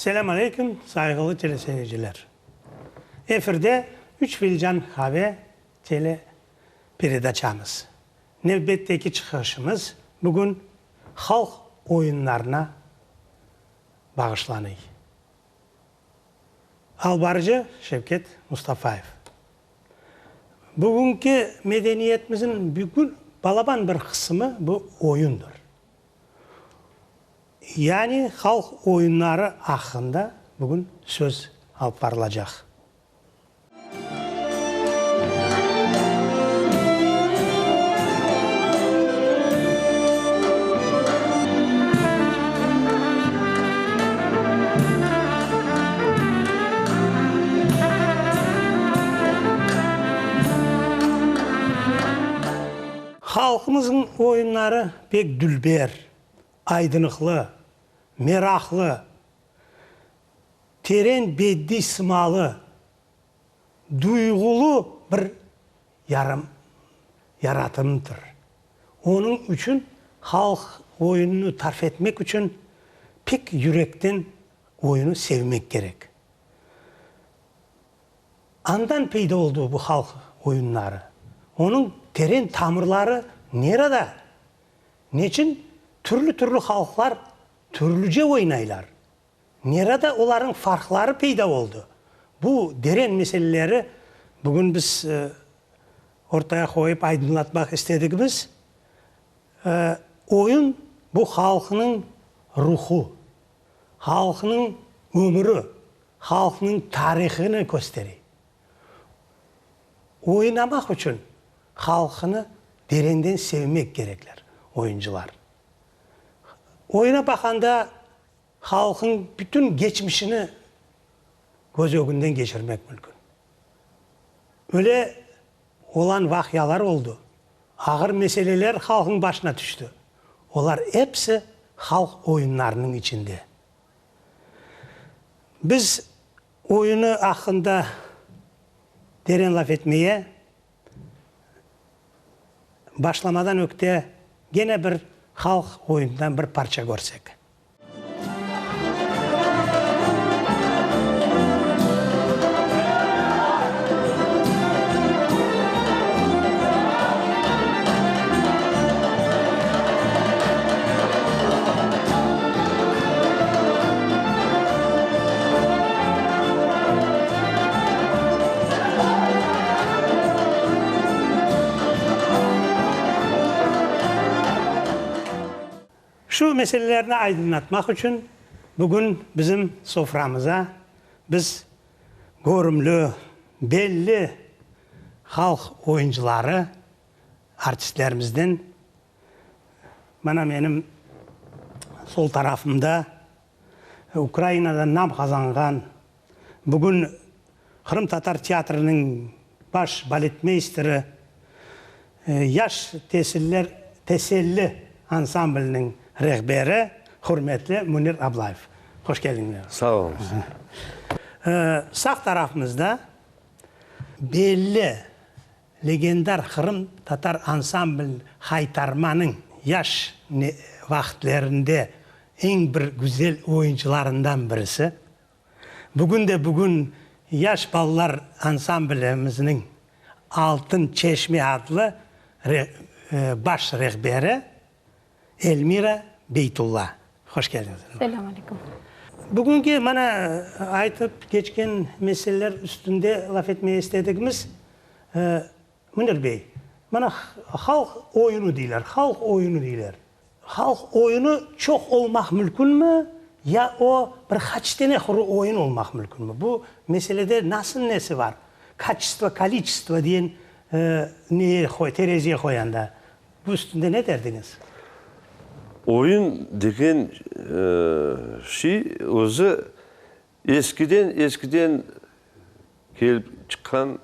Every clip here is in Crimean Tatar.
Selâm aleyküm, sayğılı teleseyirciler! Efirde Üç filcan qave tele peredaçamız. Nevbetteki çıqışımız bugün halq oyunlarına bağışlanıy. Albarıcı Şevket Mustafayev. Bugünki medeniyetimizniñ bugün balaban bir qısımı bu oyundır. Yani halq oyunları aqqında bugün söz alıp barılacaq. Halqımıznıñ oyunları pek dülber, aydınıqlı, meraqlı, teren bediy sımalı, duyğulı bir yarım yaratımdır. Onıñ içün halq oyunını tarif etmek içün pek yürekten oyunı sevmek kerek. Andan peyda oldı bu halq oyunları. Onıñ teren tamırları nerada? Neçün türlü-türlü halqlar türlüce oynaylar? Nerada olarnıñ farqları peyda oldı? Bu deren meseleleri bugün biz ortaya qoyıp aydınlatmaq istedigimiz. Oyun, bu halqnıñ ruhu, halqnıñ ömüri, halqnıñ tarihını köstere. Oynamaq içün halqını derenden sevmek kerekler oyuncılar. Oyuna baqanda halqıñ bütün geçmişini köz ögünden keçirmek mümkün. Öyle olan vaqialar oldı, ağır meseleler halqıñ başına tüşti. Olar episi halq oyunlarınıñ içinde. Biz oyunı aqqında deren laf etmeye başlamadan ögte gene bir halq oyunından bir parça körsek. Şu meselelerni aydınlatmaq içün bugün bizim soframıza biz körümli, belli halq oyuncıları, artistlerimizden Mana menim sol tarafımda Ukrainada nam qazanğan, bugün Qırımtatar teatriniñ baş baletmeysteri, Yaş tesiller teselli ansambliniñ rehberi, hürmetli Münir Ablayev. Hoş keldiñiz. Sağ oluñız. Sağ tarafımızda belli Legendar Qırım tatar ansambl Haytarmanıñ yaş vaqıtlerinde eñ bir güzel oyuncılarından birisi. Bugün de bugün yaş balalar ansamblimizniñ Altın çeşme adlı baş rehberi Elmira Beytulla. Hoş keldiñiz. Selâm aleyküm. Bugünki mana aytıp keçken meseleler üstünde laf etmeye istedigimiz, Münir bey, mana halq oyunı deyler, halq oyunı deyler. Halq oyunı çoq olmaq mülkünmi, ya o bir qaç tane quru oyun olmaq mülkünmi? Bu meselede nasıl nesi bar? Kaçestvo, koliçestvo diyen neye tereziye qoyanda Bu üstünde ne derdiñiz? Oyun degen şey özü eskiden-eskiden kelip çıqqan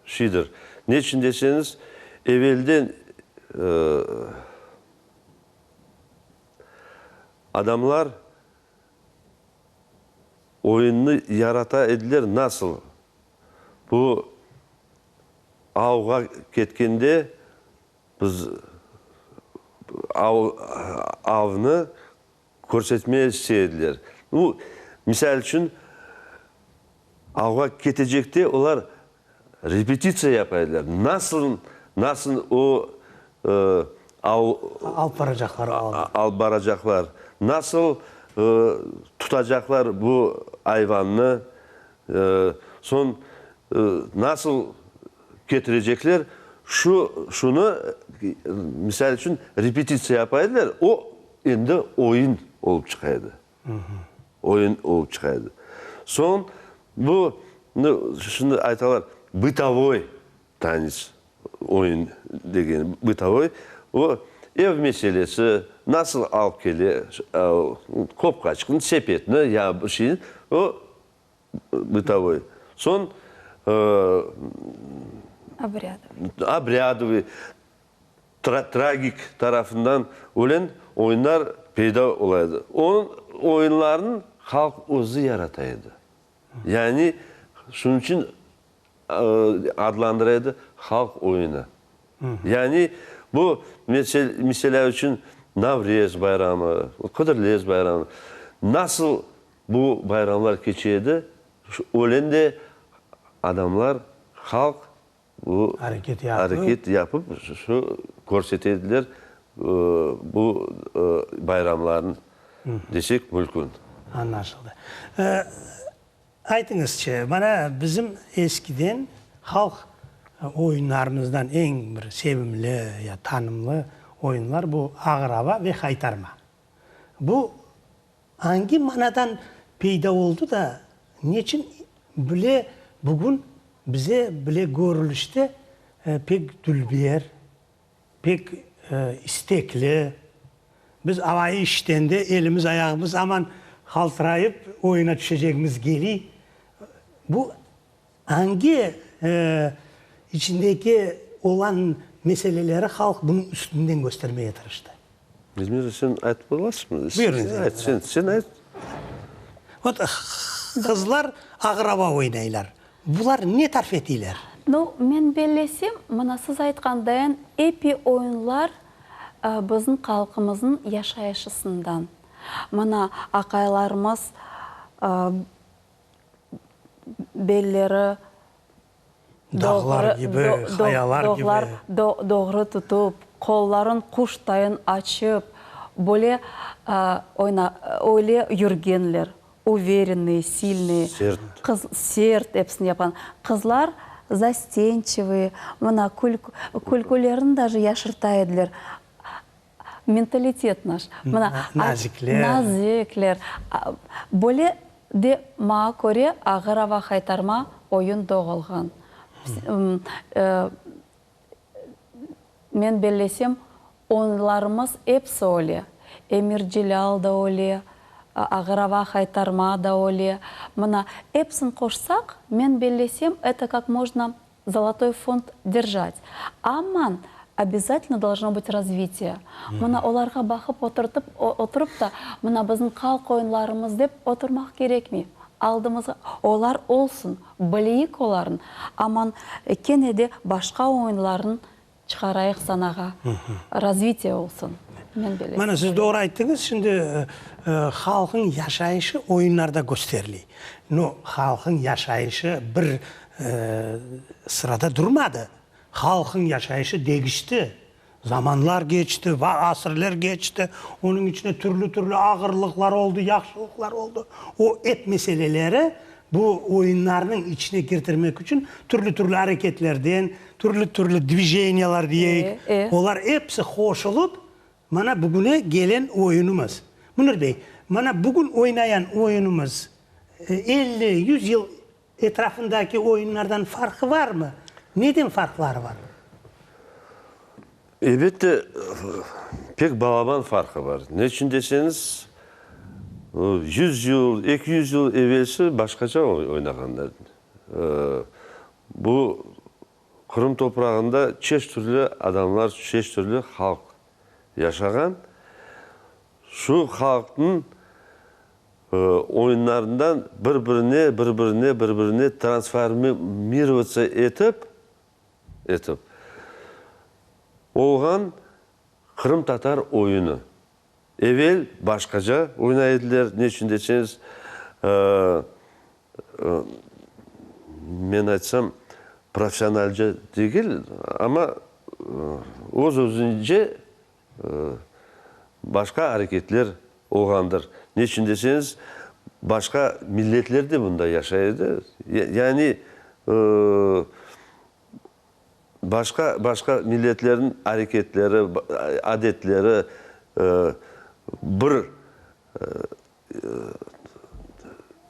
şeydir. Ne içün deseñiz, evelden adamlar oyunnı yarata ediler. Nasıl? Bu avğa ketkende biz av, avnı. Körsetmeye istey ediler. Nu, misal içün, avğa ketecekte olar repetitsiya yapa ediler. Nasıl, nasıl o av. Alıp baracaqlar avnı. Alıp baracaqlar. Nasıl tutacaqlar bu ayvannı. Soñ nasıl ketirecekler, şu, şunı, misal içün, repetitsiya yapa ediler, o endi oyun olıp çıqa edi. Oyun olıp çıqa edi. Soñ bu, şimdi aytalar, bıtovoy tanets, oyun degen, bıtovoy, o ev meselesi, nasıl alıp kele, qopqaçıqnı, sepetni ya bir şeyni, o Bıtovoy. Soñ Obrâdovıy. Obrâdovıy, tragik tarafından ölen oyunlar peyda ola edi. Onıñ oyunlarını halq özü yarata edi. Yani şunıñ içün adlandıra edi halq oyunı. Yani bu, meselâ içün, Navrez bayramı, Qıdırlez bayramı nasıl Bu bayramlar keçe edi, ölen de adamlar, halq bu areket yapıp, şu körsete ediler bu bayramlarnı desek mülkün. Añlaşıldı. Aytıñızçı, mana bizim eskiden halq oyunlarımızdan eñ bir sevimli ya tanımlı oyunlar bu ağır ava ve haytarma. Bu Angi manadan peyda oldı da, neçün bile bugün bize bile körülişte pek dülber, pek istekli, biz avayı işitende elimiz ayağımız aman qaltırayıp oyuna tüşecegimiz geliy. Bu angi içindeki olan meseleleri halq bunıñ üstünden köstermege tırıştı? Elmira, sen aytıp olasıñmı? Buyurıñız. Ayt, sen, sen ayt. Vot, qızlar ağır ava oynaylar. Bular ne tarif eteyler? Nu, men bellesem, mına siz aytqandayın, epi oyunlar bizim halqımıznıñ yaşayışısından. Mına aqaylarımız belleri Dağlar kibi, qayalar kibi. Doğru tutıp, qolların quştayın açıp, böyle öyle yürgenler, uverennıy, silnıy. Sert. Qız, sert episini yapqan. Qızlar zastençivıy, mına külkülerini daje yaşırta ediler. Mentalitet naş. Mına, Nazikler. Nazikler. Böyle de maña köre ağır ava haytarma oyun doğulğan. Men bellesem, oyunlarımız episi öyle. Emir Celâl da öyle, ağır ava haytarma da öyle. Mına, episini qoşsaq, men bellesem, eto kak mojno Zolotoy fond derjat. Amma obязательно должно быть развитие. Mına olarğa baqıp oturtıp, oturıp da, mına bizim halq oyunlarımız dep oturmaq kerekmey. Aldımızğa, olar olsun, bileyik olarnı, aman kene de başqa oyunlarnı çıqarayıq sanağa. Razvitiye olsun. Men belesem. Mana siz doğru ayttıñız, şimdi halqıñ yaşayışı oyunlarda kösteriley. No, halqıñ yaşayışı bir sırada durmadı. Halqıñ yaşayışı degişti. Zamanlar keçti, va asırler keçti. Onıñ içinde türlü-türlü ağırlıqlar oldı, yahşılıqlar oldı. O ep meseleleri bu oyunlarnıñ içine kirtirmek içün türlü-türlü areketlerden, türlü-türlü dvijeniyalar diyeyik, olar episi qoşulıp, mana bugüne gelen oyunımız. Münir bey, mana bugün oynayan oyunımız 50, 100 yıl etrafındaki oyunlardan farqı barmı? Neden farqları bar? Elbette, pek balaban farqı bar. Ne içün deseñiz, 100 yıl, 200 yıl evelsi başqaca oynağanlar. Bu Qırım toprağında çeşit türlü adamlar, çeşit türlü halq yaşağan. Şu halqnıñ oyunlarından bir-birine, bir-birine, bir-birine transformirovatsiya etip, etip olğan qırımtatar oyunı. Evel başqaca oynay ediler, ne içün deseñiz, men aytsam, professionalca degil, amma öz-özünce başqa areketler olğandır. Ne içün deseñiz, başqa milletler de bunda yaşay edi. Yani başqa başqa milletlerniñ areketleri, adetleri bir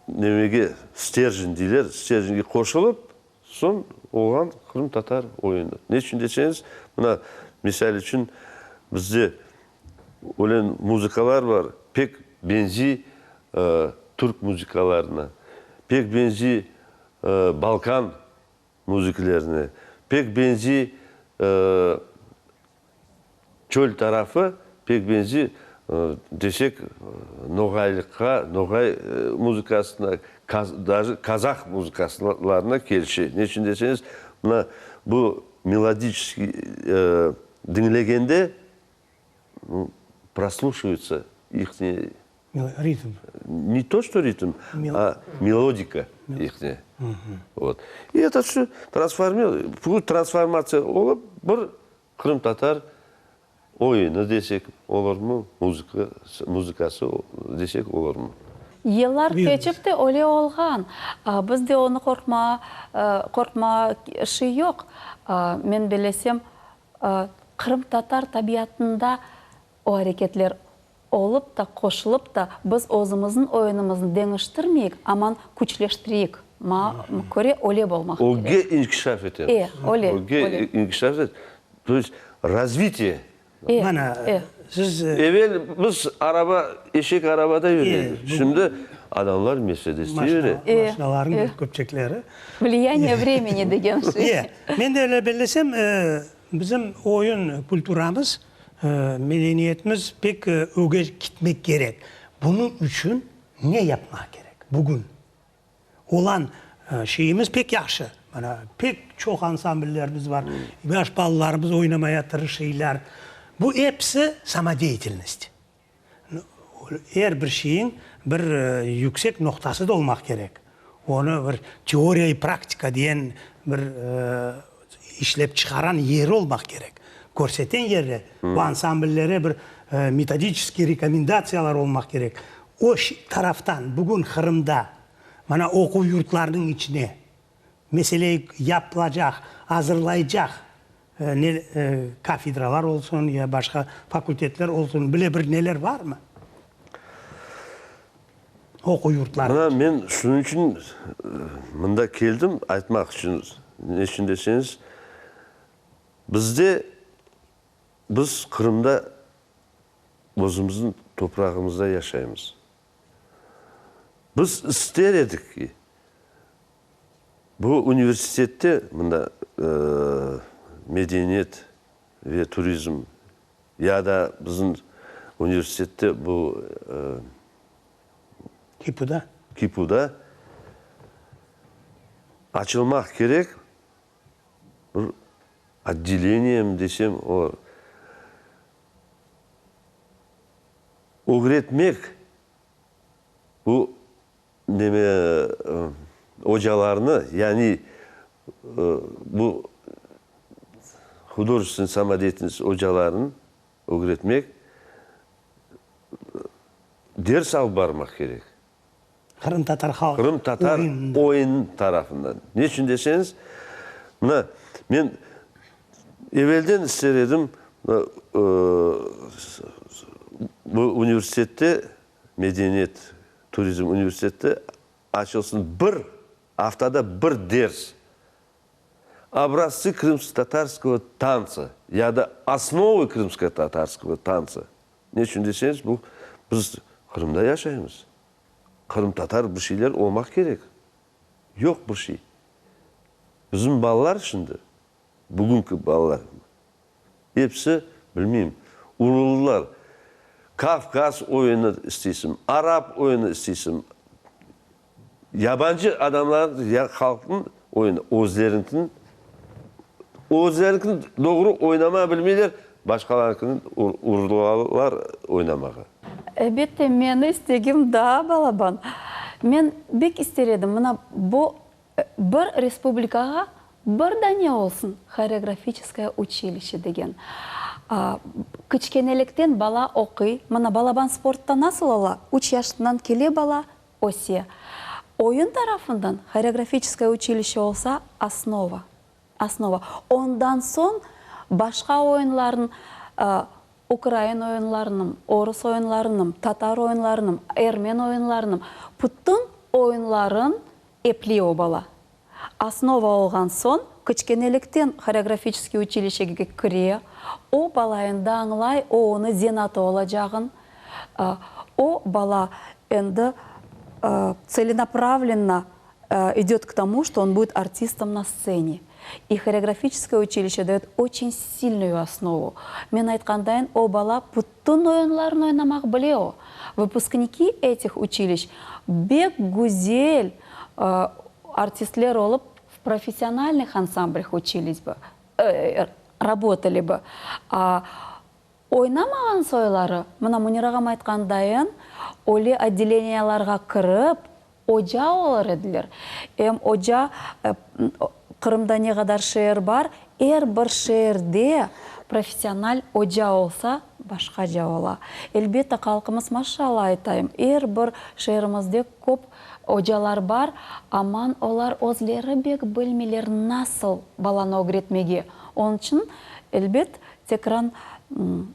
nemege, sterjen deyler, sterjenge qoşulıp, soñ olğan qırımtatar oyunı. Ne içün deseñiz, mına, misal içün, bizde öyle muzıkalar bar, pek benziy türk muzıkalarına, pek benziy balkan muzıklerine, pek benziy Çöl tarafı pek benziy, desek, noğaylıqqa, noğay muzıkasına, daje kazah muzıkasılarına kelişe. Ne içün deseñiz, mına bu melodiçeskiy diñlegende prosluşivается ihniy Ritm. Ne to, çto ritm, a melodika ihniy. Vot. I eto vsö transformi, transformatsiya olıp, bir Qırımtatar oyunı desek olurmı, muzıka, muzıkası desek olurmı? Yıllar keçip de öyle olğan. Biz de onı qorqma, qorqma şey yoq. Men bellesem, qırımtatar tabiatında o areketler olıp da, qoşulıp da, biz özümizniñ oyunımıznı deñiştirmeyik, aman küçleştireyik. Maña köre, öyle bolmaq kerek. Ögge inkişaf etemiz. E, öyle, Ögge öyle. inkişaf et, to est, razvitiye. E, Mana, e. siz. Evel biz araba, eşek arabada yüre E, edik. Şimdi adamlar Mersedeste yüre. E, Maşinalarnıñ e. bir köpçekleri. Vliyaniye vremeni degen şey. E, men de öyle bellesem, bizim oyun kulturamız, Medeniyetimiz pek öge kitmek kerek. Bunıñ içün ne yapmaq kerek? Bugün olan şeyimiz pek yahşı. Mana, pek çoq ansambllerimiz bar, yaş balalarımız oynamaya tırışıylar. Bu episi samodeyatelnost. Er bir şeyiñ bir yüksek noqtası da olmaq kerek. Onı bir teoriya i praktika diyen bir işlep çıqaran yeri olmaq kerek. Körseten yeri, bu ansambllere bir metodiçeskiy rekomendatsiyalar olmaq kerek. O taraftan bugün Qırımda mana oquv yurtlarınıñ içine mesele yapılacaq, azırlaycaq ne kafedralar olsun ya başqa fakultetler olsun, bile bir neler barmı? Oquv yurtları. Mına men şunıñ içün mında keldim, aytmaq içün. Ne içün deseñiz, bizde, biz Qırımda özümizniñ toprağımızda yaşaymız. Biz ister edik ki, bu universitette, mında medeniyet ve turizm ya da bizim universitette bu KİPUda. KİPUda açılmaq kerek bir otdeleniye desem olur. Ögretmek bu neme ocalarnı, yani bu hudojestvenniy samodeятельность ocalarını ögretmek, ders alıp barmaq kerek. Qırımtatar halq Qırımtatar oyunı tarafından. Ne içün deseñiz, mına, men evelden ister edim, bu universitette, medeniyet, turizm universitette açılsın bir, aftada bir ders, Obraztsı krımskotatarskogo tantsa ya da Osnovı krımskotatarskogo tantsa. Ne içün deseñiz, bu, biz Qırımda yaşaymız. Qırımtatar bir şeyler olmaq kerek. Yoq bir şey. Bizim balalar şimdi, bugünki balalar, episi, bilmeyim, uruldılar. Kavkaz oyunı isteysiñ, arap oyunı isteysiñ, Yabancı adamlar ya halqnıñ oyunı, özleriniñ, özleriniñ doğru oynama bilmeyler, başqalarınkini urulalar oynamağa. Elbette, meni istegim daa balaban. Men bek ister edim, mına bu bir respublikağa bir dane olsun horeografiçeskoye uçilişçe degen. Kiçkenelikten bala oquy, mına balaban sportta nasıl ola, üç yaşından kele bala, öse. Oyun tarafından horeografiçeskoye uçilişçe olsa, osnova. Osnova. Ondan soñ başqa oyunlarnıñ, ukrain oyunlarınıñ, orus oyunlarınıñ, tatar oyunlarınıñ, ermen oyunlarınıñ, bütün oyunların epliy o bala. Osnova olğan soñ, kiçkenelikten horeografiçeskiy uçilişege kire, o bala endi añlay, o onı zenatı olacağın, o bala endi tselenapravlenno idöt k tomu, çto on budet artistom na stsene. I horeografiçeskoye uçilişçe dayot oçen silnuyu osnovu. Men aytqandayın, o bala bütün oyunlarnı oynamaq bile o. Vıpuskniki etih uçilişç bek güzel artistler olıp v professionalnıh ansamblâh uçilis bi, rabotali bi. A Oynamağan soyları, mına Münir ağam aytqandayın, öyle otdeleniyalarğa kirip, oca olur ediler. Em oca, Qırımda ne qadar şeer bar, er bir şeerde professional oca olsa, başqaca ola. Elbette, halqımız, maşallah aytayım, er bir şeerimizde köp ocalar bar, aman olar özleri bek bilmeyler nasıl balanı ögretmege. Onıñ içün, elbet, Tekran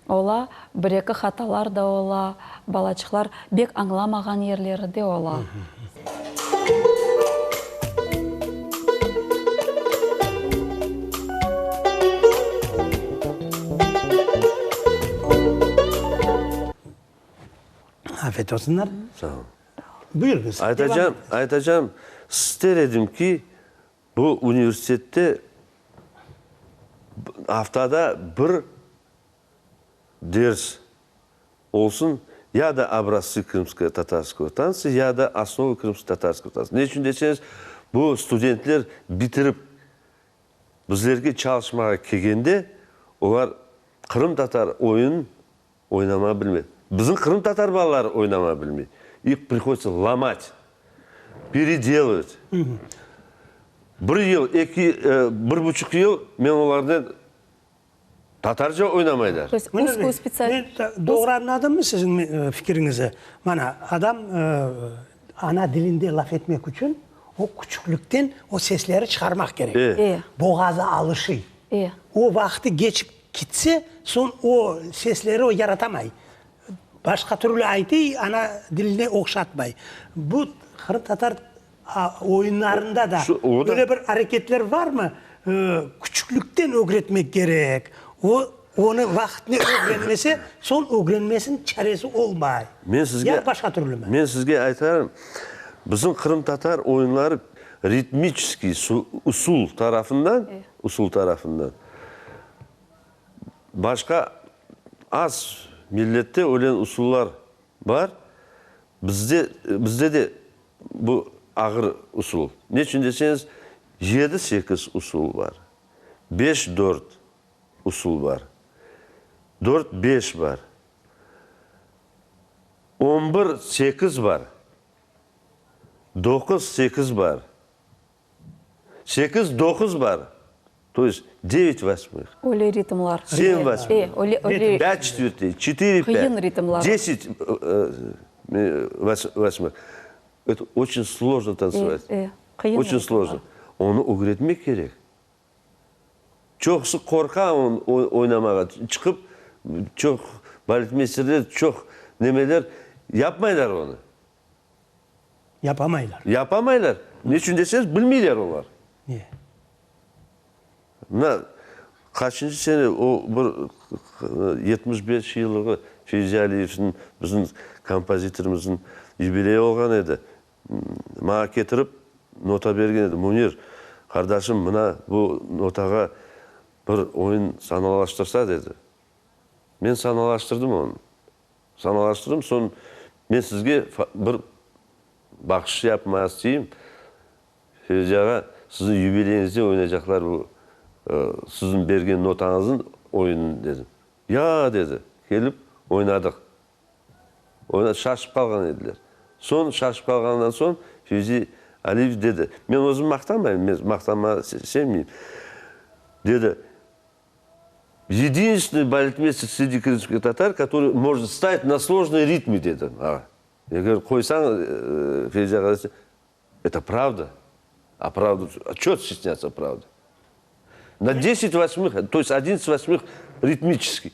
ola, bir-eki hatalar da ola, balaçıqlar bek añlamağan yerleri de ola. Afiyet olsunlar. Sağ olun. Buyurıñız. Aytacam, aytacam, ister edim ki, Bu universitette aftada bir ders olsun, ya da Obrazцы krımsko-tatarskogo tansı, ya da Osnovı krımsko-tatarskogo tansı. Ne içün deseñiz, bu studentler bitirip bizlerge çalışmağa kelgende, olar qırımtatar oyunın oynamağa bilmey. Bizim qırımtatar balaları oynamağa bilmey. İh prihodится lomat, peredelıvat. Bir yıl, eki, bir buçuq yıl men olarnen tatarca oynamaylar. To est uzkuyu spetsial. Men doğru añladımmı siziñ fikiriñizi? Mana, adam ana dilinde laf etmek içün o küçüklikten o sesleri çıqarmaq kerek. Boğazı alışıy. O vaqtı geçip Kitse, soñ o sesleri o yaratamay. Başqa türlü aytıy, ana diline oqşatmay. Bu qırımtatar oyunlarında da böyle bir areketler varmı? Küçüklikten ögretmek kerek. O, onı vaqıtnen ögrenmese, soñ ögrenmesiniñ çaresi olmay. Men sizge, Ya başqa türlümi? Men sizge aytarım, bizim qırımtatar oyunları ritmiçeskiy usul tarafından, usul tarafından Başqa az millette ölen usullar bar, bizde bizde de bu ağır usul. Ne içün deseñiz, yedi-sekiz usul bar, beş-dört usul bar, dört-beş bar, on bir-sekiz bar, doquz-sekiz bar. Sekiz, doquz bar, to est devyat vosmıh. Öyle ritmlar. Sem vosmıh. E, öyle, öyle. Pât çetvertey, çetıre pât. Qıyın ritmlar. Desyat vosmıh. Eto oçen slojno tantsıvat. E, e, qıyın Oçen slojno. Onı ögretmek kerek. Çoqusı qorqa oynamağa. Çıqıp, çoq baletmeysterler, çoq nemeler yapmaylar onı. Yapamaylar. Yapamaylar. Ne içün deseñiz, bilmeyler olar. Ne? Mına, qaçıncı sene o bir 75 yıllığı Fevzi Aliyevniñ, bizim kompozitorimizniñ yubileyi olğan edi. Maña ketirip nota bergen edi. Münir, qardaşım, mına bu notağa bir oyun sanalaştırsa, dedi. Men sanalaştırdım onı. Sanalaştırdım, soñ men sizge bir bahşış yapmağa isteyim. Fevzi ağa, siziñ yubileyiñizde oynaycaqlar bu siziñ bergen notañıznıñ oyunını, dedim. Ya, dedi, kelip oynadıq. Oynat, şaşıp qalğan ediler. Soñ, şaşıp qalğandan soñ, Fevzi Aliyev dedi, men özüm maqtamayım, men maqtanmağa sevmeyim, dedi, Yedinstvenıy baletmeyster sredi krımskih tatar, kotorıy может stavit na slojnıy ritmi, dedi maña. Eger qoysañ, Fevzi ağa, eto pravda, a pravda, ço stesnâtsa pravda? Na deset vosmıh, to est odinnadtsat vosmıh ritmiçeskiy.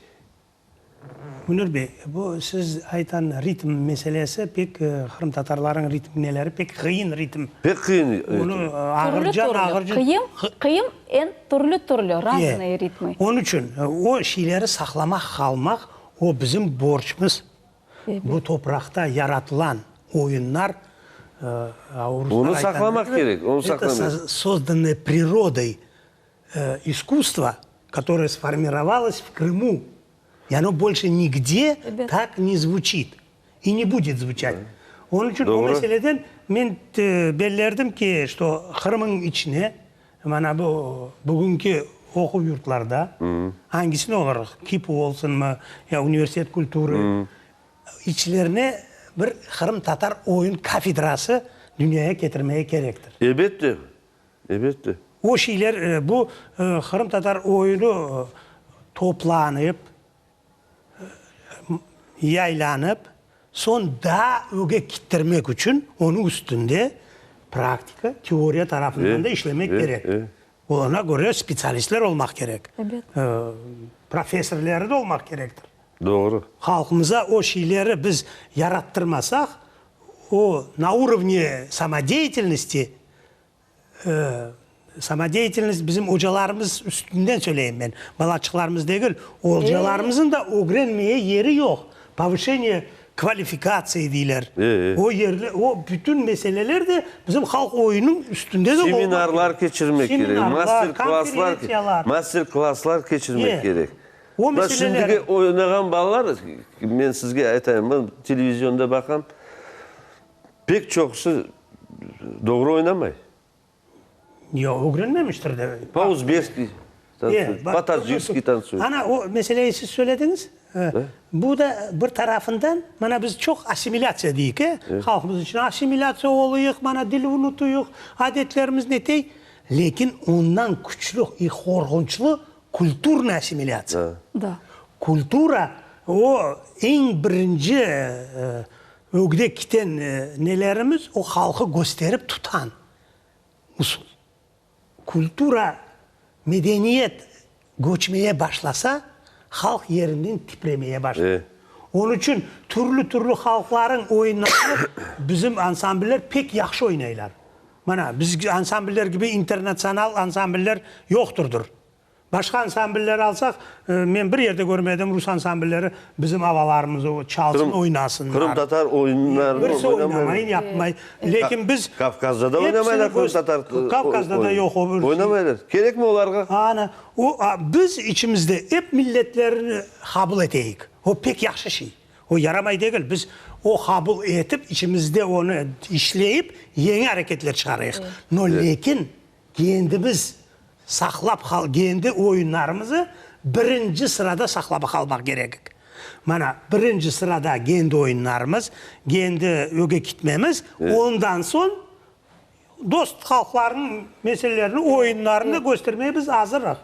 Münir bey, bu siz aytan ritm meselesi pek qırımtatarlarıñ ritm neleri pek qıyın ritm. Pek qıyın ritm. Onı ağırcan, ağırcan. Qıyım, qıyım en türlü-türlü, raznıye ritmı. Onıñ içün o şeyleri saqlamaq qalmaq o bizim borcumız. Bu topraqta yaratılan oyunlar, Onı saqlamaq kerek, onı saqlamaq. Это sozdanное prirodoy iskusstvo, kotoroye sformirovalos v Krımu, i ono bolşe nigde tak ne zvuçit i ne budet zvuçat. Onıñ içün o meseleden men bellerdim ki, çto Qırımıñ içine, mana bu bugünki oquv yurtlarda, angisine olur, KİPU olsunmı, ya universitet kulturı, içlerine bir qırımtatar oyun kafedrası dünyaya ketirmege kerektir. Elbette, Elbette. O şeyler, bu qırımtatar oyunı toplanıp, yaylanıp, soñ daa öge kittirmek içün onıñ üstünde praktika, teoriya tarafından da işlemek kerek. Oña köre spetsialistler olmaq kerek. Professorleri de olmaq kerektir. Doğru. Halqımıza o şeyleri biz yarattırmasaq, o na urovne samodeyatelnosti, Samodeyetelnost bizim ocalarımız üstünden söyleyim men, balaçıqlarımız degil, ocalarımızın da ögrenmeye yeri yoq, povışeniye kvalifikatsiya deyler, o yerli, o bütün meseleler de bizim halq oyunıñ üstünde de olmaq kerek. Seminarlar keçirmek kerek, master-klasslar, master-klasslar keçirmek kerek. O meseleler. Şimdiki oynağan balalar, men sizge aytayım, men televizionda baqam, Pek çoqusı doğru oynamay. Yoq, ögrenmemiştir de. Po uzbekskiy tantsuyet, po tacikskiy tantsuyet. Ana, o meseleyi siz söylediñiz. Bu da bir tarafından, mana biz çoq assimilâtsiya deyik, e, halqımız içün assimilâtsiya oluyıq, mana dil unutuyıq, adetlerimiz netey. Lâkin ondan küçlü i qorqunçlı kulturnıy assimilâtsiya. Kultura, o eñ birinci Ögde kiten nelerimiz o halqı kösterip tutan usul. Kultura, medeniyet köçmeye başlasa, halq yerinden tipremeye başlay. Onıñ içün türlü-türlü halqlarıñ oyunlarını bizim ansambller pek yahşı oynaylar. Mana, biz ansambller kibi internatsional ansambller yoqtırdır. Başqa ansambller alsaq, men bir yerde körmedim rus ansamblleri bizim avalarımızı çalsın, oynasınlar. Qırımtatar oyunlarını Birisi oynamayın, yapmay. Lâkin biz Kavkazda da oynamaylar qırımtatar Kavkazda da yoq o bir şey. Oynamaylar. Kerekmi olarğa? Ana, o, biz içimizde ep milletlerni qabul eteyik. O pek yahşı şey. O yaramay degil. Biz o qabul etip, içimizde onı işleyip, yeñi areketler çıqarayıq. No, lâkin Kendimiz saqlap qal, kendi oyunlarımızı birinci sırada saqlap qalmaq kerekik. Mana, birinci sırada kendi oyunlarımız, kendi öge kitmemiz, ondan soñ dost halqlarnıñ meselelerini, oyunlarını köstermege biz azırıq.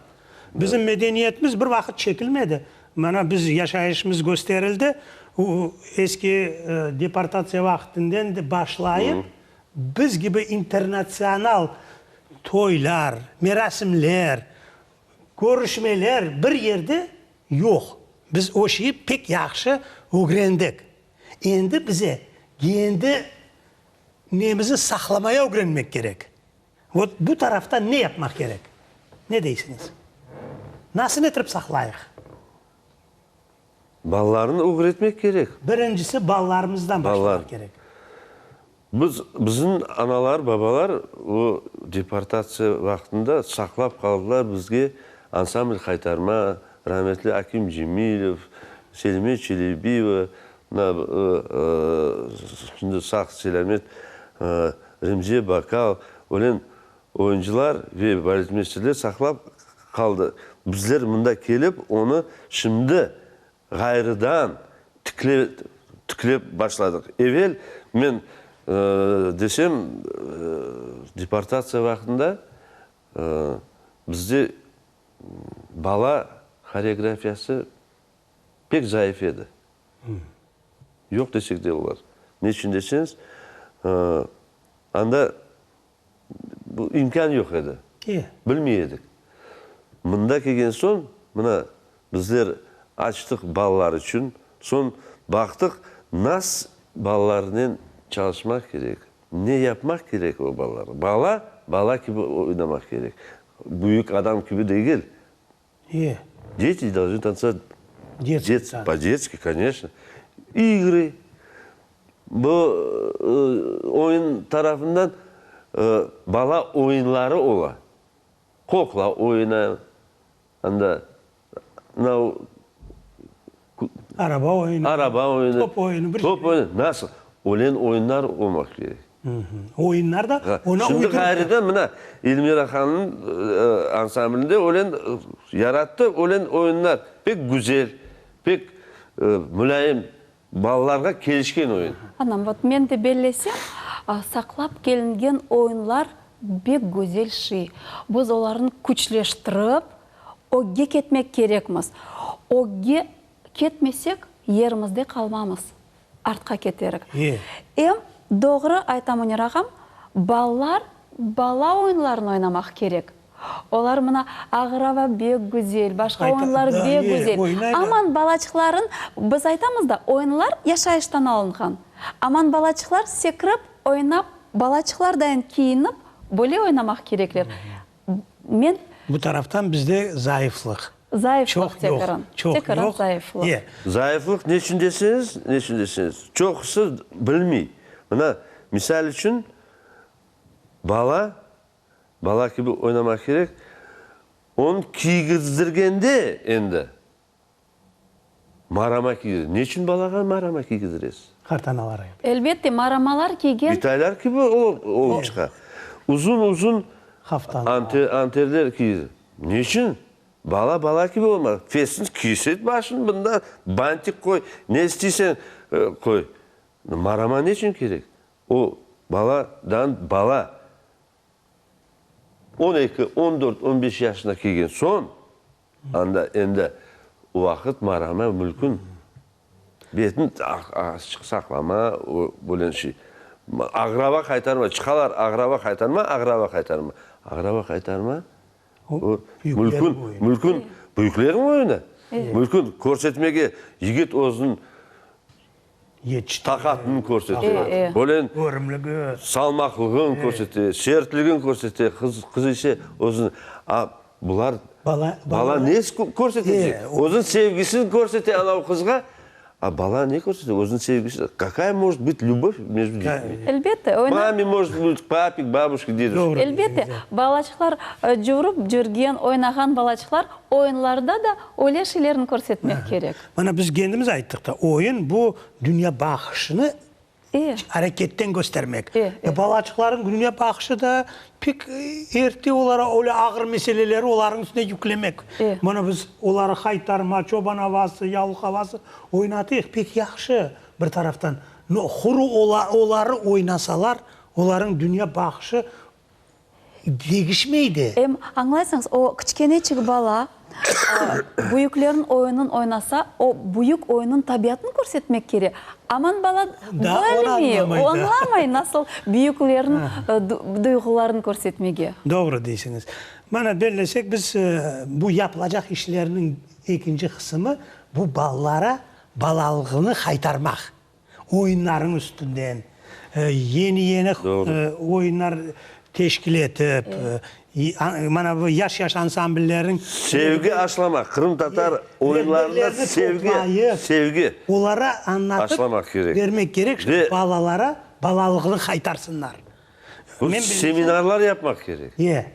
Bizim medeniyetimiz bir vaqıt çekilmedi. Mana, biz yaşayışımız kösterildi, eski deportatsiya vaqtından başlayıp, Biz kibi internatsional toylar, merasimler, körüşmeler bir yerde yoq. Biz o şeyi pek yahşı ögrendik. Endi bize kendi nemizni saqlamaya ögrenmek kerek. Vot bu tarafta ne yapmaq kerek? Ne deysiñiz? Nasıl etirip saqlayıq? Balalarnı ögretmek kerek. Birincisi balalarımızdan başlamaq kerek. Biz, bizim analar, babalar o deportatsiya vaqtında saqlap qaldılar bizge ansambl Qaytarma, rametli Akim Cemilev, Selime Çelebiyeva, mına şimdi sağ-selâmet Remziye Bakal, ölen oyuncılar ve baletmeysterler saqlap qaldı. Bizler mında kelip, onı şimdi ğayrıdan tikle. tiklep başladıq. Evel, men desem, deportatsiya vaqtında bizde bala horeografiyası pek zayıf edi. Yoq desek de olar. Ne içün deseñiz, anda bu imkân yoq edi. Bilmey edik. Mında kelgen soñ, mına, bizler açtıq balalar içün, soñ baqtıq, nas balalarnen çalışmaq kerek, ne yapmaq kerek o balalarğa. Bala, bala kibi oynamaq kerek, büyük adam kibi degil. Deti dolžnı tantsovat po-detski, koneçno. İgrı, bu oyun tarafından bala oyunları ola. Qoqla oyunı, anda Araba oyunı, araba oyunı, top oyunı, bir top oyunı. Nasıl? Ölen oyunlar olmaq kerek. Oyunlar da ona Şimdi ğayrıdan mına Elmira hanımnıñ ansamblinde ölen yarattı ölen oyunlar. Pek güzel, pek mulâyim, balalarğa kelişken oyun. Anam, vot men de bellesem, saqlap kelingen oyunlar bek güzel şey. Biz olarnı küçleştirip, ögge ketmek kerekmiz. Ögge ketmesek, yerimizde qalmamız. Artqa keterik. Em, doğru ayta Münir ağam, balalar bala oyunlarını oynamaq kerek. Olar mına ağır ava bek güzel, başqa oyunlar bek güzel. Aman balaçıqların, biz aytamız da, oyunlar yaşayıştan alınğan. Aman balaçıqlar sekirip, oynap, balaçıqlardayın kiyinip, böyle oynamaq kerekler. Men. Bu taraftan bizde zayıflıq. Zayıflıq tekaran. Çoq Tekaran yoq. zayıflıq. E. Zayıflıq neçün deseñiz, neçün deseñiz, çoqusı bilmey. Mına, misal içün, bala, bala kibi oynamaq kerek, onı kiygizdirgende endi marama kiydir. Neçün balağa marama kiygidiresiz? Qartanalar. Elbette, maramalar kiygen. Bitaylar kibi olıp çıqa. Uzun-uzun Haftan. anterler kiydir. Neçün? Bala bala kibi olmaz. Fesini kiyset başını, bunda bantik qoy, ne isteyseñ qoy. Marama neçün kerek? O baladan bala 12, 14, 15 yaşına kelgen soñ, anda endi o vaqıt marama mülkün. Betni azçıq saqlama, böyle şey. Ağrava qaytarma, çıqalar ağrava qaytarma, ağrava qaytarma. Ağrava qaytarma, o mülkün, mülkün, büyüklerniñ oyunı. Mülkün körsetmege yigit özüniñ Taqatını körsete, böyle salmaqlığın körsete, sertligin körsete, qız ise özüni, a bular bala ne körsetecek? Özüniñ sevgisini körsete anavı qızğa, a bala ne körsete? Özüniñ sevgisini. Kakaya может быть любовь между детьми? Elbette, oyna. Mame может быть, papik, babuşka, deduşka. Elbette, balaçıqlar cuvurıp cürgen, oynağan balaçıqlar oyunlarda da öyle şeylerni körsetmek kerek. Mana biz kendimiz ayttıq da, oyun bu dünya baqışını areketten köstermek. E, balaçıqlarnıñ dünya baqışı da pek erte olara öyle ağır meseleleri olarnıñ üstüne yüklemek. Mana biz oları haytarma, çoban avası, yavluq avası oynatıyıq, pek yahşı bir taraftan. No, quru oları oynasalar, olarnıñ dünya baqışı Degişmey de. Em, añlaysıñız, o kiçkeneçik bala büyüklerniñ oyunın oynasa, o büyük oyunıñ tabiatını körsetmek kerek. Aman bala bilmey, o añlamay nasıl büyüklerniñ duyğularını körsetmege. Doğru deysiñiz. Mana, bellesek, biz bu yapılacaq işlerniñ ekinci qısımı, bu balalara balalığını qaytarmaq. Oyunlarnıñ üstünden, yeni-yeni oyunlar teşkil etip, mana bu yaş-yaş ansambllerniñ Sevgi aşlamaq, qırımtatar oyunlarında sevgi, sevgi olara añlatıp bermek kerek, ki, balalara balalığını qaytarsınlar. Bu seminarlar yapmaq kerek. E,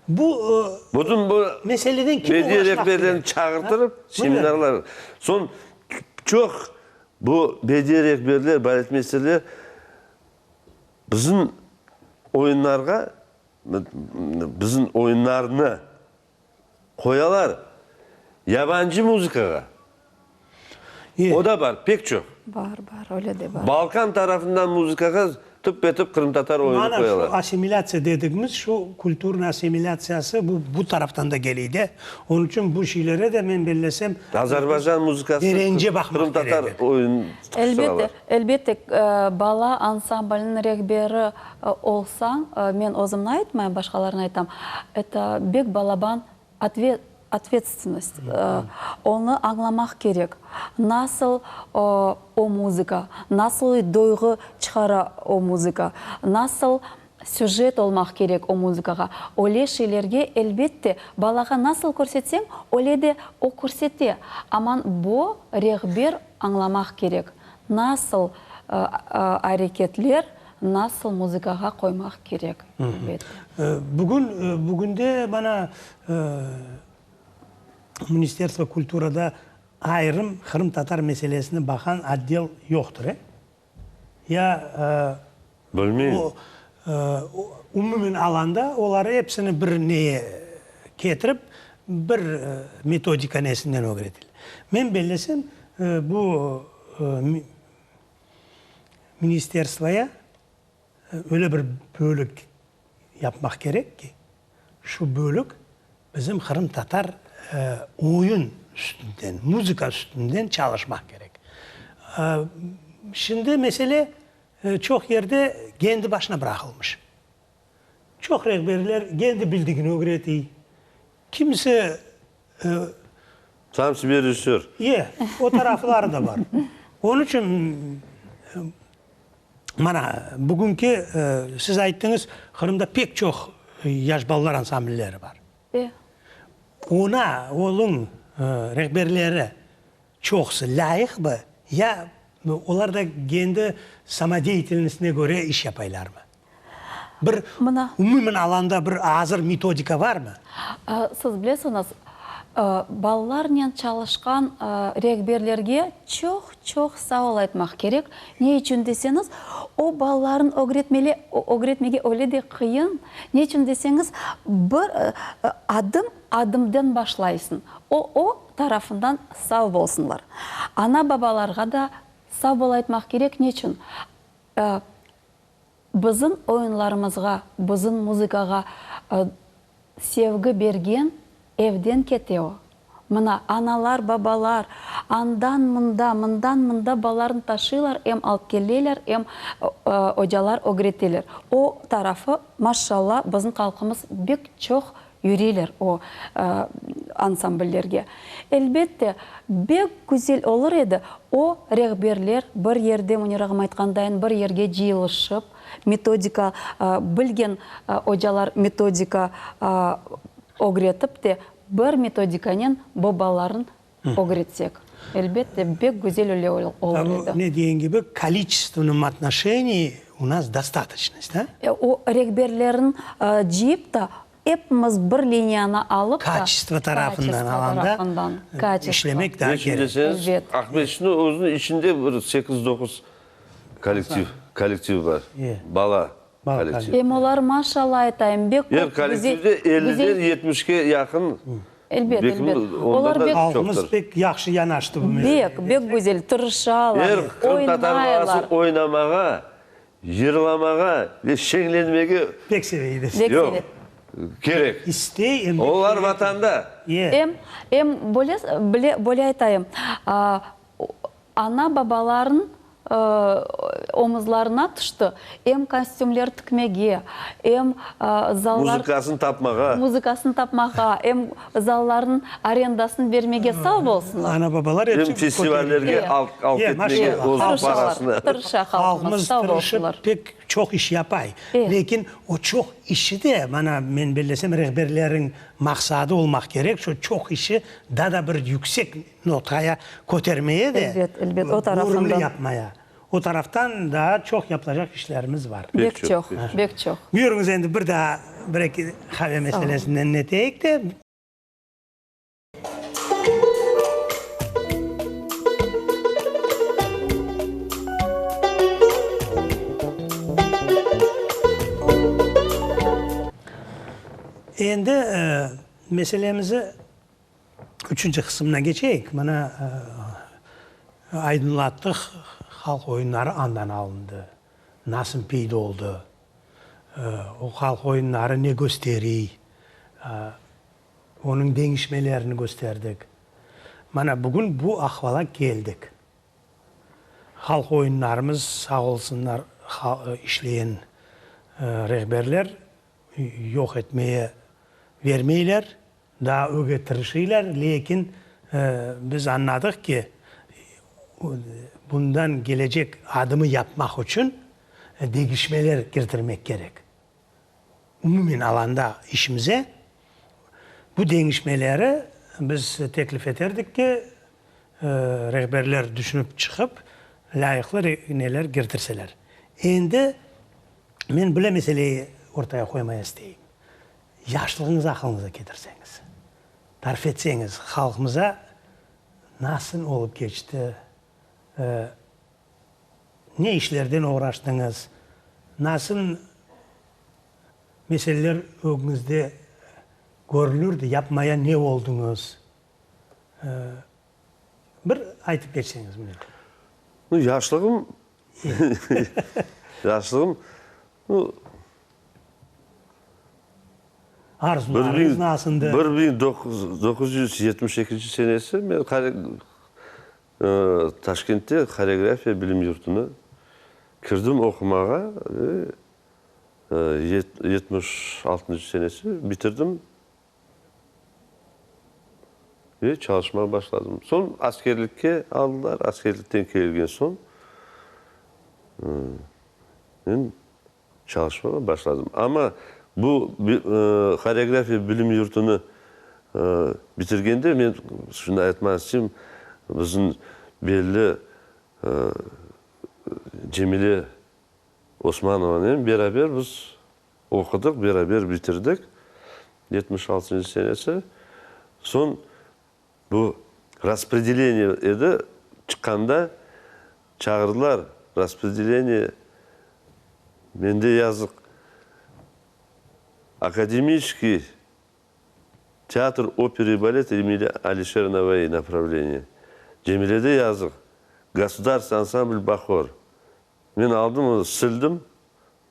bu Bütün bu meseleden kim bediye uğraşmaq kerek? rehberlerini çağırtırıp seminarlar. Soñ çoq Bu bediye rehberler, baletmeysterler bizim oyunlarğa, bizim oyunlarnı qoyalar yabancı muzıkağa. O da bar, pek çoq. Bar, bar, öyle de bar. Balkan tarafından muzıkağa tıp-etip qırımtatar oyunı Mana qoyalar. şu assimilâtsiya dedigimiz, şu kulturnıy assimilâtsiyası bu, bu taraftan da keley de. Onıñ içün bu şeylere de, men bellesem, Azerbaycan muzıkası derence baqmaq qırımtatar kerektir. oyunı Elbette, tıqıştıralar. elbette, bala ansambliniñ rehberi olsañ, men özümni aytmayım, başqalarını aytam, eto bek balaban otvetstvennost, onı añlamaq kerek, nasıl o muzıka, nasıl duyğu çıqara o muzıka, nasıl süjet olmaq kerek o muzıkağa, öyle şeylerge, elbette, balağa nasıl körsetseñ, öyle de o körsete, aman bu rehber añlamaq kerek, nasıl areketler, nasıl muzıkağa qoymaq kerek, elbette. Bugün, bugünde mana Ministerstvo kulturada ayırım qırımtatar meselesini baqan otdel yoqtır, e? Ya Bilmeyim. o, umumen alanda oları episini bir neye ketirip, bir metodika nesinden ögretil. Men bellesem, bu ministerstvoya öyle bir bölük yapmaq kerek ki, şu bölük bizim qırımtatar oyun üstünden, muzıka üstünden çalışmaq kerek. Şimdi mesele çoq yerde kendi başına bıraqılmış. Çoq rehberler kendi bildigini ögretiy, kimisi Sam sebe rejissör. E, o tarafları da bar. Onıñ içün mana, bugünki siz ayttıñız, Qırımda pek çoq yaş balalar ansamblleri bar. E. Ona, onıñ rehberleri çoqusı lâyıqmı ya olar da kendi samodeyatelnostine köre iş yapaylarmı? Bir Mına. umumen alanda bir azır metodika varmı? Siz bilesiñiz, balalarnen çalışqan rehberlerge çoq-çoq sağ ol aytmaq kerek. Ne içün deseñiz, o balaların ögretmele, ögretmege öyle de qıyın. Ne içün deseñiz, bir adım adımdan başlaysıñ. O, o tarafından sağ bolsunlar. Ana-babalarğa da sağ bol aytmaq kerek. Neçün? Bizim oyunlarımızğa, bizim muzıkağa sevgi bergen evden kete o. Mına, analar, babalar andan mında, mından mında balalarını taşıylar, em alıp keleler, em ocalar ögreteler. O tarafı, maşşalla, bizim halqımız bek çoq Yüreyler o ansambllerge. Elbette, bek güzel olur edi, o rehberler bir yerde, Münir ağam aytqandayın, bir yerge cıyılışıp, metodika bilgen ocalar metodika ögretip de, bir metodikanen bu balaların ögretsek. Elbette, bek güzel öyle olur edi. Ne degen kibi, koliçestvennom otnoşenii u nas dostatoçnost, da? O rehberlerin cıyıp da, epimiz bir liniyanı alıp da. Kaçestvo tarafından alanda işlemek daa kerek. Ne içün deseñiz, Aqmescitniñ özüniñ içinde bir sekiz-doquz kollektiv, kollektiv bar, bala kollektivi. Em olar, maşallah aytayım, bek Er kollektivde elliden yetmişke yaqın Elbet, elbet. Olar bek. Halqımız pek yahşı yanaştı bu meselege. Bek, bek güzel, tırışalar, Er qırımtatar oynaylar. balası oynamağa, yırlamağa ve şeñlenmege. Pek seve edi. Bek seve. Yoq, kerek. İstey em de. Olar vatanda. Em, em böyle, bile, böyle aytayım, Ana-babaların omuzlarına tüşti, em kostümler tikmege, em zallar. Muzıkasını tapmağa. Muzıkasını tapmağa, em zalların arendasını bermege sağ bolsunlar. Ana-babalar Em episi festivallerge alıp ketmege özüniñ parasını. Tırışa halqımız, sağ Halqımız tırışıp bolsunlar. pek çoq iş yapay. Lâkin o çoq işi de, mana, men bellesem, rehberleriñ maqsadı olmaq kerek, şu çoq işi daa da bir yüksek Notaya kötermeye de, Elbet, elbet, o tarafından. körümli yapmaya. O taraftan daa çoq yapılacaq işlerimiz bar. Bek çoq, bek çoq. Buyurıñız, endi bir daa bir-eki qave meselesinden neteyik de. Endi meselemizi Üçünci qısımına keçeyik. Mına. aydınlattıq, halq oyunları andan alındı, nasıl peyda oldı, o halq oyunları ne kösteriy, onıñ deñişmelerini kösterdik. Mana bugün bu ahvala keldik. Halq oyunlarımız, sağ olsunlar, işleyen rehberler yoq etmeye vermeyler, daa öge tırışıylar, lâkin biz añladıq ki, bundan kelecek adımı yapmaq içün degişmeler kirtirmek kerek. Umumen alanda işimize bu deñişmeleri biz teklif eterdik ki, rehberler düşünip çıqıp, lâyıqlı neler kirtirseler. Endi men bile meseleyi ortaya qoymaya isteyim. Yaşlığıñızı aqılıñıza ketirseñiz, tarif etseñiz halqımıza nasıl olıp keçti, ne işlerden oğraştıñız, nasıl meseleler ögüñizde körülürdi, yapmaya ne oldıñız? Bir aytıp keçseñiz, Münir. Nu, yaşlığım, yaşlığım, nu, Arzularıñız nasıldı? 1972 senesi men Taşkentte horeografiya bilim yurtuna kirdim oqumağa ve 76 senesi bitirdim ve çalışmağa başladım. Soñ askerlikke aldılar, askerlikten kelgen soñ men Çalışmağa başladım. Amma bu horeografiya bilim yurtunı bitirgende men şunı aytmaq isteyim, bizim belli Cemile Osmanovanen beraber biz oqudıq, beraber bitirdik, 76-ncı senesi. Soñ Bu raspredeleniye edi, çıqqanda çağırdılar, raspredeleniye, mende yazıq, Akademiçeskiy teatr opera i balet imeni Alişer Navai napravleniye, Cemilede yazıq, Gosudarstvenıy ansambl Bahor. Men aldım onı, sildim,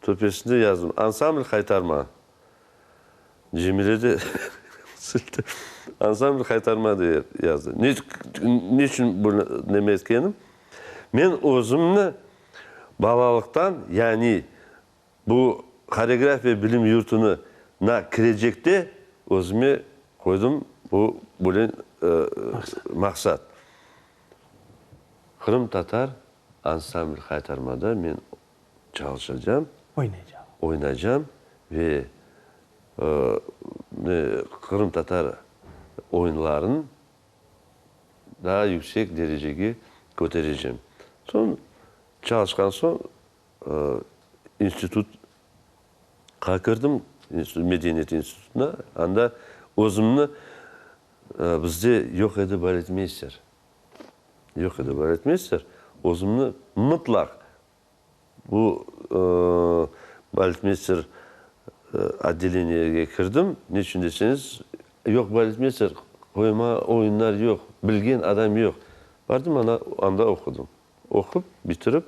töpesinde yazdım, Ansambl Haytarma. Cemile de sildi, Ansambl Haytarma dep yazdı. Ne, ne içün bunı neme etkenim? Men özümni balalıqtan, yani bu horeografiya bilim yurtuna kirecekte özüme qoydım bu böyle maqsat. Qırımtatar Ansambl Haytarmada men çalışacam, Oynaycam. oynaycam ve qırımtatar oyunların daa yüksek derecege köterecem. Soñ çalışqan soñ institutqa kirdim, medeniyet institutına, anda özümni bizde yoq edi baletmeyster. Yoq edi, baletmeyster. Özümni mıtlaq bu baletmeyster otdeleniyege kirdim. Ne içün deseñiz, yoq baletmeyster, qoyma oyunlar yoq, bilgen adam yoq. Bardım ana, anda oqudım. Oqup, bitirip,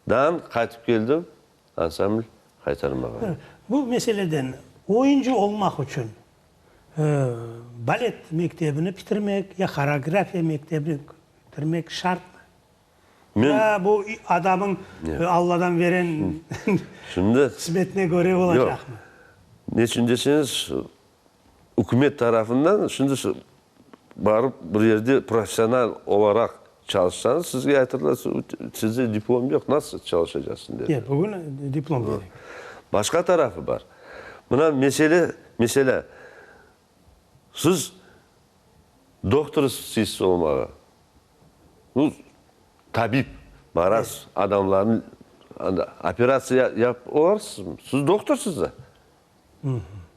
daan qaytıp keldim ansambl Haytarmağa. Bu meseleden oyuncı olmaq içün Balet mektebini bitirmek ya horeografiya mektebini bitirmek şartmı? Ya bu adamıñ Alladan veren qısmetine köre olacaqmı? Ne içün deseñiz, ükümet tarafından şimdi barıp bir yerde professional olaraq çalışsañız, sizge aytırlar, sizde diplom yoq, nasıl çalışacaqsıñ derler. Bugün diplom kerek. Başqa tarafı bar. Mına mesele, meselâ, siz dohtor isteysiz olmağa, nu, tabip, barasız, adamlarnı anda operatsiya yapıp olarsızmı? Siz dohtorsız da.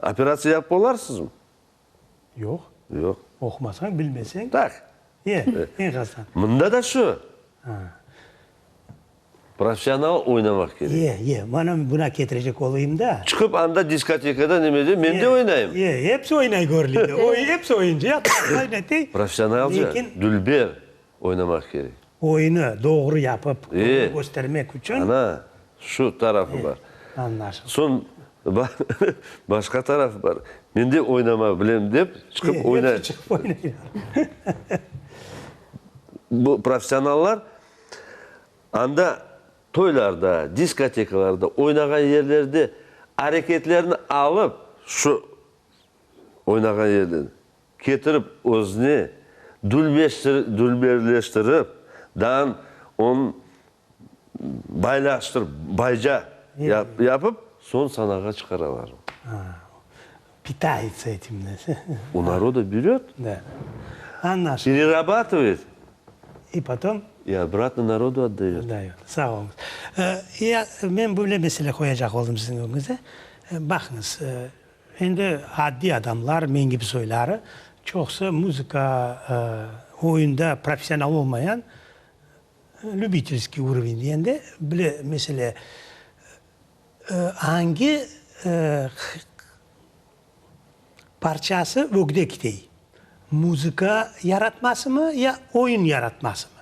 Operatsiya yapıp olarsızmı? Yoq. Yoq. Oqumasañ, bilmeseñ. Tak. E, eñ qastan. Mında da şu. Professional oynamaq kerek. E, e, mana buna ketirecek olayım da. Çıqıp anda diskotekada nemede men de oynayım. E, episi oynay körüledi. Episi oyuncı. Professionalca, dülber oynamaq kerek. Oyunı doğru yapıp, doğru köstermek içün. Ana, şu tarafı bar. Añlaşıldı. Soñ başqa tarafı bar. Men de oynama bilem dep, çıqıp oynay. Hepsi çıqıp oynaylar. Bu professionallar anda toylarda, diskotekalarda, oynağan yerlerde areketlerini alıp, şu oynağan yerden ketirip özüne dülberleştirip, daan onı baylaştırıp, bayca yapıp, soñ sanağa çıqaralar. Pitayutsa etim. U naroda beröt, pererabatıvayet. I potom. I obratno narodu otdayot. Sağ oluñız. Ya men böyle mesele qoyacaq oldım siziñ ögüñizde. Baqıñız, Endi addiy adamlar, men kibi soyları, çoqusı muzıka oyunda professional olmayan, lübitelskiy uroven degende, bile, mesele, angi parçası ögde kitey, muzıka yaratmasımı ya oyun yaratmasımı?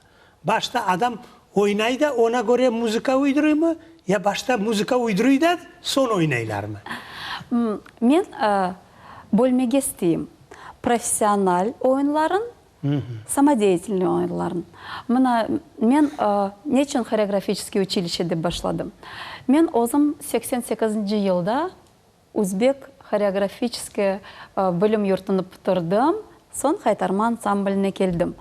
Başta adam oynay da, ona köre muzıka uydurıymı, ya başta muzıka uyduruy da, soñ oynaylarmı? Men bölmege isteyim, professional oyunların, samodeyatelnıy oyunların. Mına, men neçün horeografiçeskiy uçilişçe dep başladım? Men özüm 88-nci yılda Üzbek horeografiçeskiy bilim yurtunı bitirdim, soñ Haytarma ansambline keldim.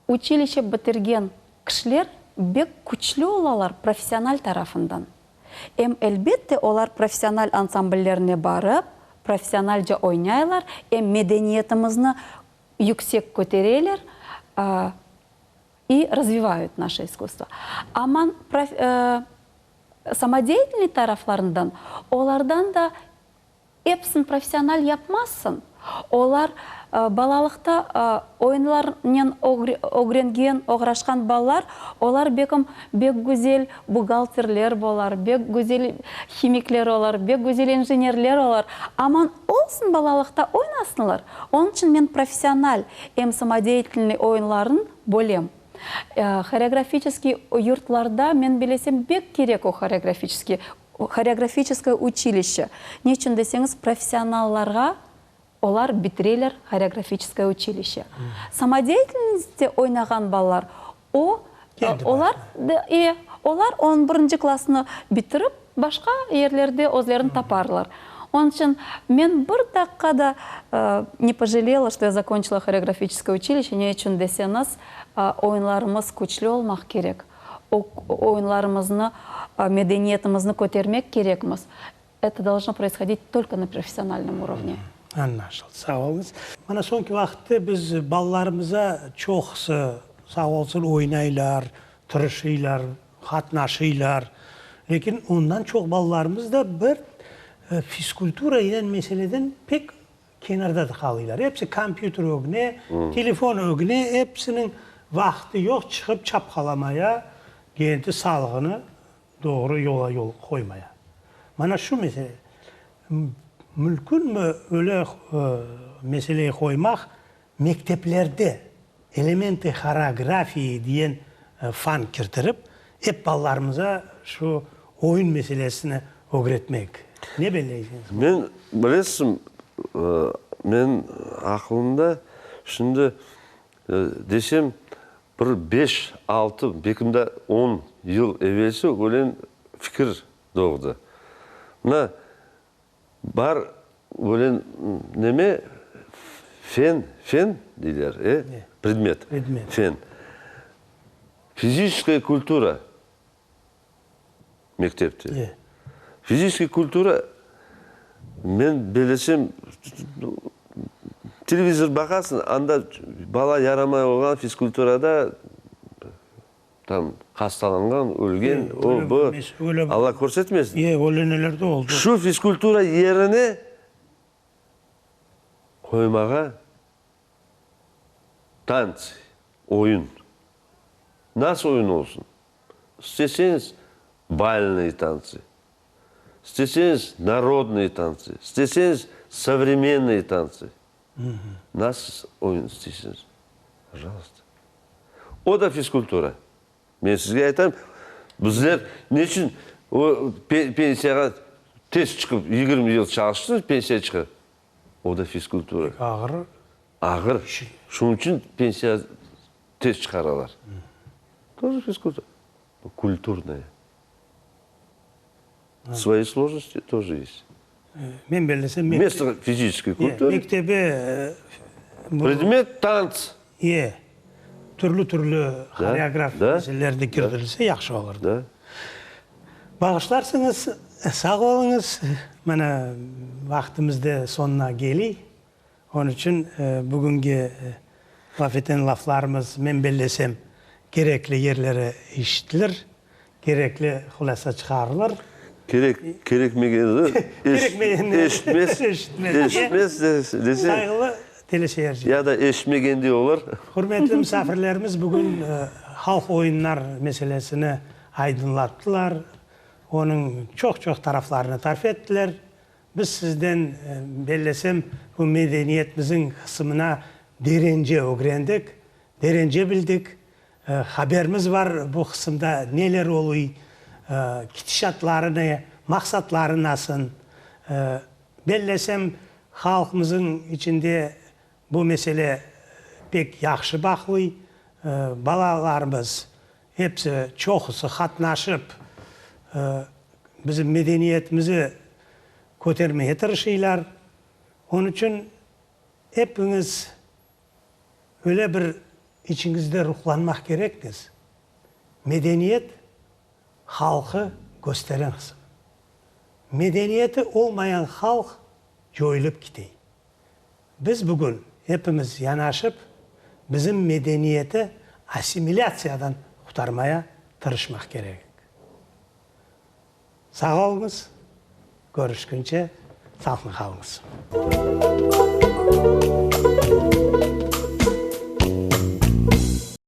Uçilişe bitirgen kişiler bek küçlü olalar professional tarafından. Em elbette olar professional ansambllerine barıp, professionalca oynaylar, em medeniyetimizni yüksek kötereler, i razvivayut naşe iskusstvo. Aman samodeyatelnıy taraflarından olardan da Episini professional yapmazsıñ. Olar balalıqta oyunlarnen ögrengen, oğraşqan balalar, olar bekim bek güzel buhgalterler bolar, bek güzel himikler olar, bek güzel injenerler olar. Aman olsun balalıqta oynasınlar. Onıñ içün men professional em samodeyatelnıy oyunların bölem. Horeografiçeskiy yurtlarda, men bilesem, bek kerek o horeografiçeskiy Horeografiçeskoye uçilişçe. Neçün deseñiz, professionallarğa olar bitireler horeografiçeskoye uçilişçe. Samodeyatelnostte oynağan balalar, o, olar, e, olar on birinci klassnı bitirip, başqa yerlerde özlerini taparlar. Onıñ içün men bir daqqa da ne pojalela, çto ya zakonçila horeografiçeskoye uçilişçe, ne içün deseñiz, oyunlarımız küçlü olmaq kerek. Oyunlarımıznı, medeniyetimizni kötermek kerekmiz. Eto dolžno proishodit tolko na professionalnom urovne. Añlaşıldı. Sağ oluñız. Mana soñki vaqıtta biz balalarımıza çoqusı, sağ olsun, oynaylar, tırışıylar, qatnaşıylar. Lâkin ondan çoq balalarımız da bir fizkultura ile meseleden pek Kenarda da qalıylar. Episi kompyuter ögüne, telefon ögüne, episiniñ vaqtı yoq çıqıp çapqalamaya, kendi sağlığını doğru yola yol qoymaya. Mana şu mesele. Mülkünmi öyle meseleyi qoymaq, mekteplerde Elementı horeografii diyen fan kirtirip, ep balalarımıza şu oyun meselesini ögretmek. Ne belleysiñiz? Men, bilesiñ, men aqlımda şimdi desem, bir beş, altı, belkim de on yıl evelsi öyle fikir doğdı. Mına, Bar öyle neme, fen, fen deyler, e? Predmet. Predmet. Fen. Fiziçeskaya kultura mektepte. E. Fiziçeskaya kultura, men belesem, televizor baqasıñ, anda bala yaramay olğan fizkulturada, Tam hastalanğan, ölgen, o, bu, Alla körsetmesin. E, öyle neler de oldı. Şu fizkultura yerine qoymağa tantsi, oyun. Nasıl oyun olsun? İsteseñiz, balnıy tantsi, isteseñiz, narodnıy tantsi, isteseñiz, sovremennıy tantsi. Nasıl oyun isteysiñiz? Pajalsta. O da fizkultura. Men sizge aytam, bizler neçün o pensiyağa tez çıqıp, 20 yıl çalıştı, pensiya çıqa. O da fizkultura. Pek ağır. Ağır. Şunıñ içün pensiya tez çıqaralar. Тоже fizkultura. Kulturnaya. Svoyi slojnosti тоже есть. Men bellesem, Vmesto fiziçeskoy kulturı. Mektebe Predmet tants. E, türlü-türlü horeograf meseleler de kirdirilse yahşı olurdı. Da. Bağışlarsıñız, sağ oluñız. Mana, vaqtımız da soñuna keliy. Onıñ içün bugüngi laf eten laflarımız, men bellesem, kerekli yerlere işitilir, kerekli hulâsa çıqarılır. Kerek, kerekmegeni eşitmez, eşitmez dese. Sayğılı teleseyirciler. Ya da eşitmegen olur. Hürmetli misafirlerimiz bugün halq oyunlar meselesini aydınlattılar, onıñ çoq-çoq taraflarını tarif ettiler. Biz sizden, bellesem, bu medeniyetmizin qısımına derence ögrendik, derence bildik. Haberimiz bar bu qısımda neler oluy, ketişatları ne, maqsatları nasıl. Bellesem, halqımızın içinde bu mesele pek yahşı baqlıy. Balalarımız hepsi, çoqusı qatnaşıp, bizim medeniyetimizi kötermege tırışıylar. Onıñ içün epiñiz öyle bir içiñizde ruhlanmaq kerekñiz, medeniyet halqı kösteren qısım. Medeniyeti olmayan halq coyulıp kitey. Biz bugün epimiz yanaşıp, bizim medeniyeti assimilâtsiyadan qurtarmaya tırışmaq kerekik. Sağ oluñız, körüşkünce sağlıqlı qalıñız.